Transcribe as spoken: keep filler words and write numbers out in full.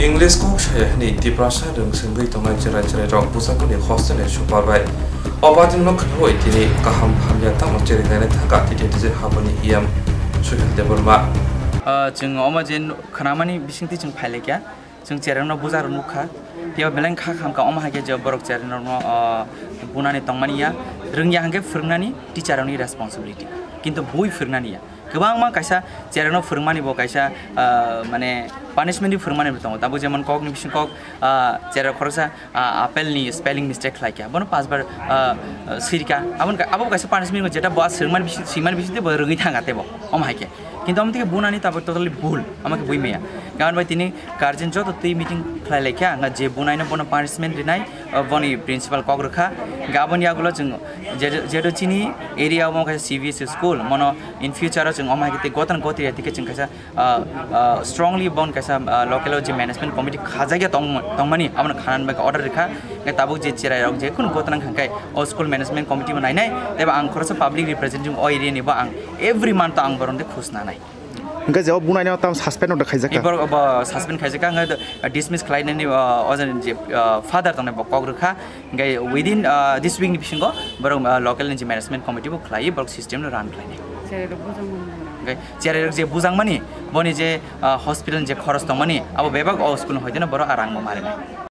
English kok saya hini Tiprasa rwng swngwi tongnai cherai cherai rok bwsakni hostel ni super bai. O badimno khnawi tini kaham hamya tamo cherwi nainai thangkha T T D C haboni E M Suhel Debbarma. Ah, chwng omo je khnamani bisingtwi chwng phailaikha, chwng cherengno bwsarok nukha, tei belai kha khamkha omo hai khe je borok cherengno, ah, bunani tongmani ya, rwngya hwnkhe phwrwngnani teacher rokni responsibility, kintu bui phwrwngnani ya. Kwbangma kaisa cherengno phwrwngmani bo kaisa, ah, mane punishment ni phwrwngmani bo tongo. Tabuk jemon kokni bising kok, ah, chereng khoroksa, ah, apple ni spelling mistake khlai kha, bono pas bar, ah, ah, sirika, aboni ka-, abo kaisa punishment jeta bo swrwngmani bisi-, swimani bisingtwi bo rwngwi thang kha tei bo, omo hai khe. Kintu omo tei bunani tabuk totally bul, omo khe bui maya. Karon bai tini guardian joto twi meeting khlai lai kha, nga je bunaino bono punishment rinai, ah, boni principal kok rwkha. Hingkhe aboni yagulo chwng je-, jeto chini area o omo kaisa C B S E school, mono in future o chwng omo hai khe tei gotan gotri ya tei khe chwng kaisa, ah, ah, strongly bon kaisa, ah, local o je management committee khajak ya tong-, tongmani abono khanan bai order rwkha. Hingkhe tabuk je cherai rok je kunu gotan wngkha hingkhe o school management committee bo nainai, tei bo ang khoroksa public representative o area ni bo ang every month o ang borom de khus nanai. Hingkhe je o bunaino tam suspend order khaijak kha? Borok bo suspend khaijak kha, hingkhe dismiss khlainani, ah, o je, ah, father tongnai bo kok rwkha. Hingkhe within, ah, this week ni bisingo borok, ah, local ni je management committee bo khlaiwi borok system no run khlainai. Cherai rok bujang mani. Hingkhe cherai rok je bujangmani, boni je, ah, hospital ni je khoros tongmani, abo bebak o school ni hoiteno borok a rang bo marinai.